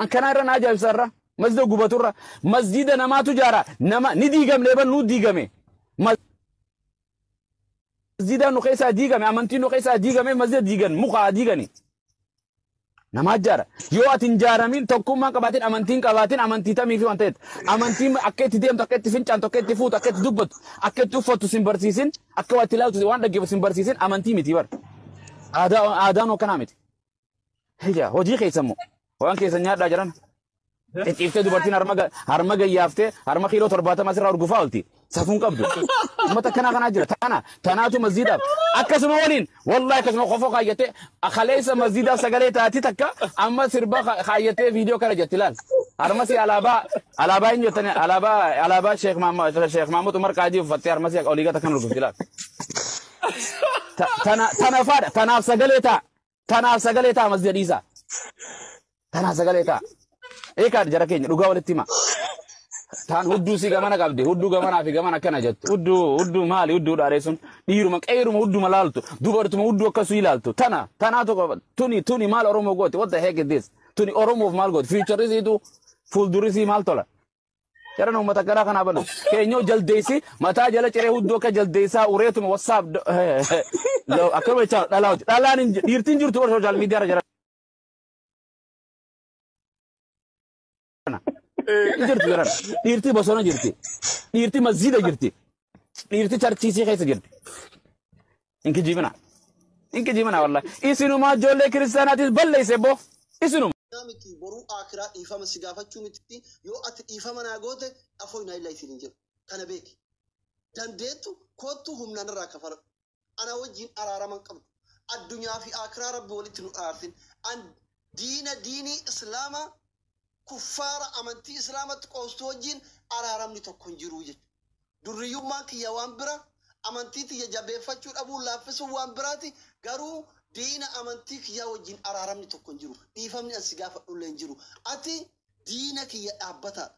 An kanaa irra na ajaa'ibsa irra. Masjida gubaturra. Masjida namaatu jaara. Nama ni diigamne ban nuu diigame. Masjida nu keessaa diigame amantiin nu keessaa diigame masjida diigan muka diigani. Namaa jaara. Yoo ati hin jaaramin tokkummaan qabaatin amantiin qabaatin amantii tamii fi waan ta'eet. Amantiin akka itti deemtu akka itti fincaantu akka itti fuutu akka itti dubbattu akka itti uffattu sin barsiisin akka waa itti ilaaltu waan dhaggeeffattu sin barsiisin amantii miti bar. Aadaa aadaan akkanaa miti. Hija hojii keessan moo waan keessan nyaadhaa jiran. Cicciiftee dubartiin harma gayyaaftee harma kiiloo 70 asirraa urgufaa oolti. Safuun qabdu. Uummata akkanaa kanaa jira. Tana tanaatu masjiidaaf. Akkasuma waliin wallahi akkasuma kofoo kaayyatee kaleessa masjiidaaf sagalee taati takka amma sirba kaayyatee viidiyoo kana jetti laal. Harma si alaabaa hin jettani alaabaa Sheekh Maamud Sheekh Maamud Umar Qaadii uffattee harma si olii gata kan urgufti laal. Tana faadha tanaaf sagalee ta'a. Tanaaf sagalee ta'a masjida dhiisaa. Tanaaf sagalee ta'a. Eekaa jara keenya dhugaa walitti hima. Taan hudduu si gamana qabdi. Hudduu gamanaa fi gamana akkana jettu. Hudduu maali hudduu dhaaree sun dhiiruma qeeruma hudduma laaltu. Dubartuma hudduu akkasuu ilaaltu. Tana tanaatu qaba. Tuni maal Oromoo gooti? What the heck is this? Tuni Oromoof maal gooti? Future isiitu fuuldurri isii maal tola? Jaran uummata akkanaa kanaa banu. Keenyoo jaldeessi mataa jala ciree hudduu akka jaldeessaa ureetuma WhatsApp akkuma jechaa dhalaa hojii. Dhalaan hin dhiirtiin jirtu warra sooshaal miidiyaa irra jira. Hin jirtu jiran. Dhiirti bosona jirti. Dhiirti masjiida jirti. Dhiirti charchiisii keessa jirti. Hin kijibina. Hin kijibina wallahi. Isinumaa ijoollee kiristaanaatis balleesse boo. Isinuma. Miti boruu aakiraa dhiifama si gaafachuu miti yoo ati dhiifama naa goote afoo naa illaa isin hin jedhu kana beeki dandeettu koottu humnaan irraa kafaladhu ana wajjin araarama hin qabdu addunyaa fi aakiraa rabbi walitti nu araarsin an diina diinii islaamaa kuffaara amantii islaamatti qoostu wajjin araaramni tokko hin jiru jechuudha. Durriyyummaan kiyya waan bira, amantii tiyya jabeeffachuu dhabuun laaffisuun waan biraati, garuu diina amantii kiyyaa wajjin araaramni tokko hin jiru. Dhiifamni an si gaafadhullee hin jiru. Ati diina kiyya dhaabbataadha.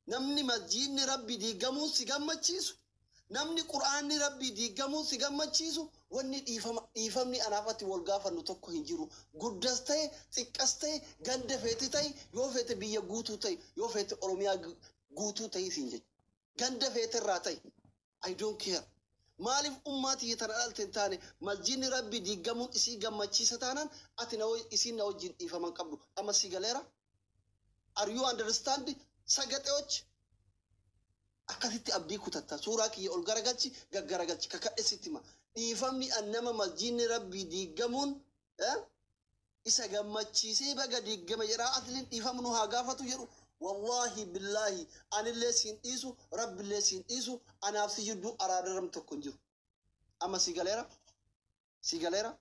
Namni masjiidni Rabbii diiggamuun si gammachiisu, namni Qur'aanni Rabbii diiggamuun si gammachiisu, wanni dhiifama, dhiifamni anaaf ati wal gaafannu tokko hin jiru. Guddas ta'e, xiqqas ta'e, ganda feete ta'i, yoo feete biyya guutuu ta'i, yoo feete Oromiyaa guutuu ta'i siin jecha. Ganda feete irraa ta'i. I don't care. Maaliif ummaa tiyya tana dhalte hin taane masjiidni Rabbii diiggamuun isii gammachiisa taanaan ati na isiin na wajjin dhiifama hin qabdu. Amma sii galeera? Are you understand? Sagaxeoch akkasitti abdii kutatta. Suuraa kiyya ol garagalchi gaggaragalchi kakadhe sitti hima. Dhiifamni an nama masjiidni Rabbii diiggamuun isa gammachiisee baga diiggame jedhaa asliin dhiifama nu haa gaafatu jedhu wallaahi billaahi anillee siin dhiisu rabbillee siin dhiisu anaaf si jidduu araadaram tokko hin jiru. Amma sii galeera? Sii galeera?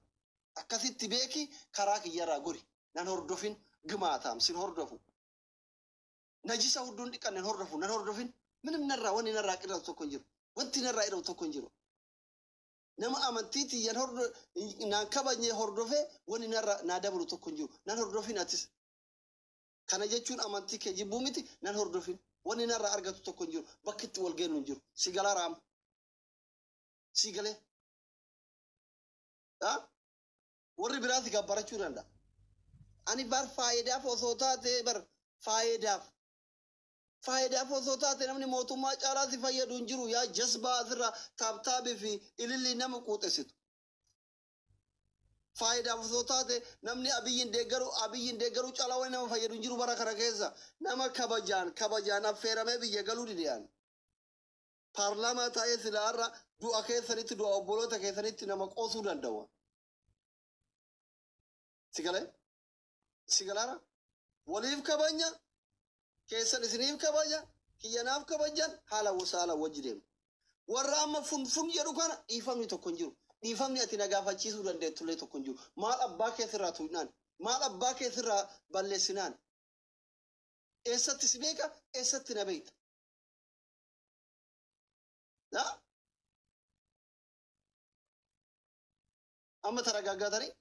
Akkasitti beeki karaa kiyyarraa gori. Nan hordofin gimaataam sin hordofu. Najisa hudduun dhiqanne hin hordofu nan hordofin. Minim narraa wanni narraa qirratu tokko hin jiru. Wanti narraa hidhamu tokko hin jiru. Nama amantii tiyyan hordo naan kabajne hordofee wani narra naa dabalu tokko hin jiru. Nan hordofin atis. Kana jechuun amantii kee jibbuu miti nan hordofin. Wani narra argatu tokko hin jiru. Bakki itti wal geennu hin jiru. Si galaa raama. Si galee. Ha? Warri biraa si gabbarachuu danda'a. Ani bar faayidaaf osoo taate bar faayidaaf. Faayidaaf osoo taate namni mootummaa caalaa si fayyadu hin jiru yaa jasbaa asirraa taaptaabii fi ilillii nama quuxessitu. Faayidaaf osoo taate namni Abiyyiin deeggaru Abiyyiin deeggaruu caalaa wani nama fayyadu hin jiru bara kana keessa nama kabajaan kabajaan affeeramee biyya galuu dide yaani. Paarlaamaa taa'ee silaa har'a du'a keessanitti du'a obboloota keessanitti nama qoosuu danda'u. Si galee? Si galaara? Waliif kabanya keessan isiniif kabaja kiyya naaf kabajan haala wasaala wajji deemna. Warra amma fun fun jedhu kana dhiifamni tokko hin jiru. Dhiifamni ati na gaafachiisuu dandeettullee tokko hin jiru. Maal abbaa kee sirraa tuqnaan? Maal abbaa kee sirraa balleessinaan? Eessatti si beeka? Eessatti na beekta? Ha? Amma taragaaggaatanii?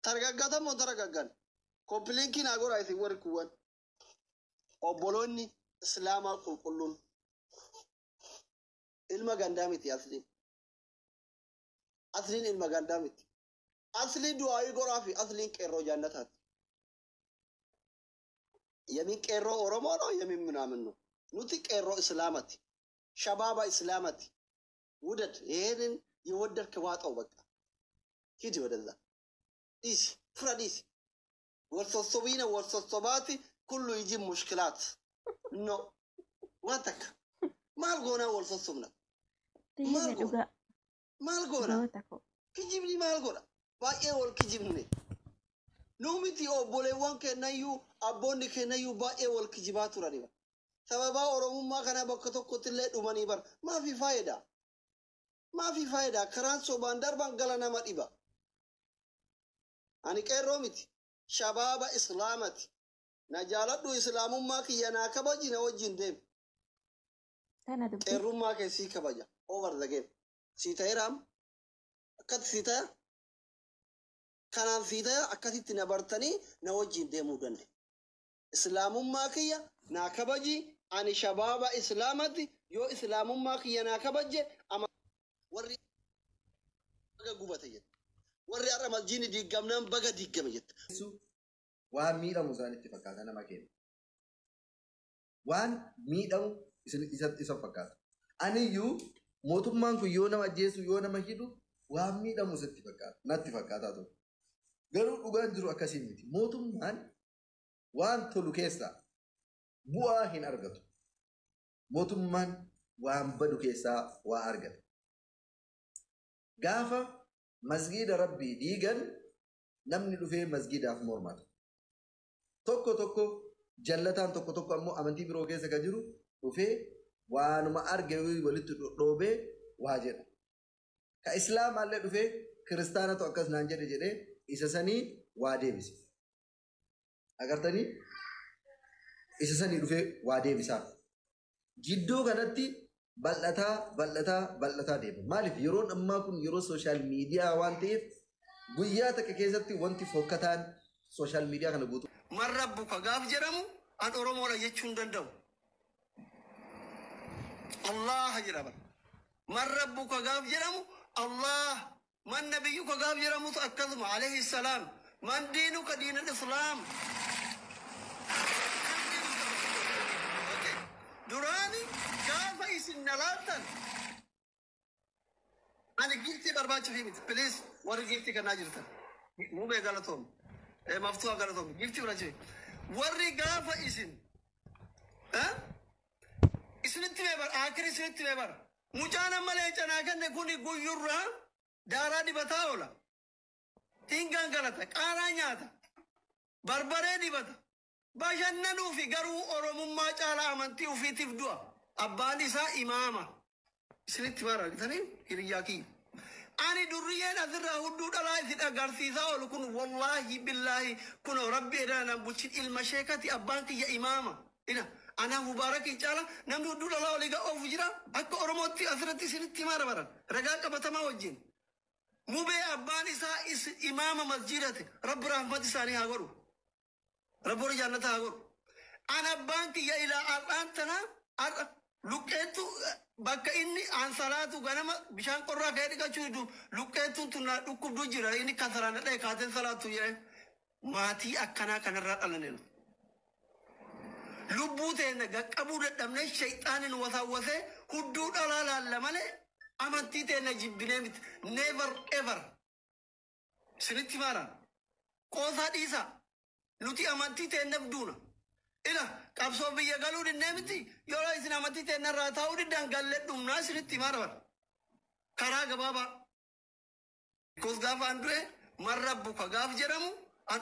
Targaggaatan moo taragaggan? Koppiliinkii naa godhaa isin warri kuwwan. Obboloonni Islaamaa qulqulluun. Ilma gandaa miti asliin. Asliin ilma gandaa miti. Aslii du'aayii godhaa fi asliin qeerroo jaannataati. Yemin qeerroo Oromoo ነው yemin ምናምን ነው። Nuti qeerroo Islaamati. Shabaaba Islaamati. ውደድ ይሄንን የወደድክ ዋጠው በቃ ሂድ ወደዛ dhiisi fura dhiisi. Wal sossobiina wal sossobaati kullu ijin mushkilaat. No waan takka maal goonaa wal sossobna maal Deeme goona dhugaa maal goona goota koo. Kijibni maal godha baay'ee wal kijibne nu miti obboleewwan kennayyuu abboonni kennayyuu baay'ee wal kijibaa turani bara. Sababaa oromummaa kana bakka tokkotti illee dhumanii bara. Maafi faayidaa? Maafi faayidaa? Karaan sobaan darban gala nama dhiba. Ani qeerroo miti. Shabaaba Islaamati. Na jaaladhu islaamummaa kiyya naa kabaji na wajjin deemi. Tana dubbii. Qeerrummaa kee sii kabaja. Over the game. Sii ta'eeraam. Akkatti sii ta'e. Kanaan sii ta'e akkasitti na bartanii na wajjin deemuu danda'e. Islaamummaa kiyya naa kabaji. Ani shabaaba Islaamati. Yoo islaamummaa kiyya naa kabajje ama warri baga gubate jette. Warri har'a masjiidni diigamnaan baga diigame jette. Waan miidhamu isaanitti fakkaata nama keenya. Waan miidhamu isa fakkaata. Aniyyuu mootummaan kun yoo nama ajjeesu yoo nama hidhu waan miidhamu isatti fakkaata. Natti fakkaataa ture. Garuu dhugaan jiru akkasii miti. Mootummaan waan tolu keessaa bu'aa hin argatu. Mootummaan waan badu keessaa waa argata. Gaafa masgiida Rabbii diigan namni dhufee masgiidaaf mormata. Tokko tokko jallataan tokko tokko ammoo amantii biroo keessa kan jiru dhufee waanuma arge walitti dhodhoobee waa jedha. Ka islaamaallee dhufee kiristaanatu akkas naan jedhe jedhee isa sanii waa deebisa. Agartanii isa sanii dhufee waa deebisaaf. Jidduu kanatti bal'ataa bal'ataa bal'ataa deema. Maaliif yeroon ammaa kun yeroo social media waan ta'eef guyyaa takka keessatti wanti fokkataan social media kana guutuu. Man rabbuka gaaf jedhamu an Oromoodha jechuu hin danda'u. Allah jedha bara. Man rabbuka gaaf jedhamu Allah. Man nabiyyuka gaaf jedhamutu akkasuma alayhi salaam. Man diinuka diinal islaam. Duraani gaafa isin na laaltan ani giiftii barbaachisu miti. Please warri giiftii kanaa jirtan. Mubee galatoom. Maftuu galatoom. Giiftii barbaachisu. Warri gaafa isin isinitti mee bara akiri isinitti mee bara. Mucaan amma leenca kenne kuni guyyurraa daaraa dibataa oola. Hingaan galata qaaraa nyaata. Barbaree dibata. Bashannanuu fi garuu oromummaa caalaa amantii ofiitiif du'a. Abbaan isaa imaama. Isinitti bara argitanii hiriyyaa kiyya. Ani durriyyeen asirraa hudduu dhalaa isin agarsiisaa oolu kun wallaahi billaahi kunoo rabbi edaan bulchin ilma sheekati abbaan kiyya imaama. Ina anaa mubaarakii caala namni hudduu dhalaa olii oofu jira akka Oromootti asirratti isinitti himaa baran ragaa qabatamaa wajjin. Mubee abbaan isaa imaama masjiidate rabbi rahmat isaanii haa godhu. Rabbi warra jannata haa godhu. An abbaan kiyya ilaa har'aan tana har'a luqqeettu bakka inni aan salaatu ganama bishaan qorraa ka'ee dhiqachuu didu luqqeettuun tun na dhukkubdu jira inni kasaraan dhadhee kaateen salaatu jedhe maatii akkanaa kanarraa dhalaneen. Lubbuu teenya qaqqabuu dadhabnee shayxaanin wasaawwasee hudduu dhalaa laalla malee amantii teenya jibbinee miti. Never ever. Isinitti maara. Qoosaa dhiisaa. Nuti amantii teenyaaf duuna. Ila qabsoo biyya galuu dinnee miti yeroo isin amantii teenya irraa taa'uu diddan gallee dhumnaa isinitti maara bara. Karaa gabaabaa. Because gaafa an du'e man rabbuka gaaf jedhamu an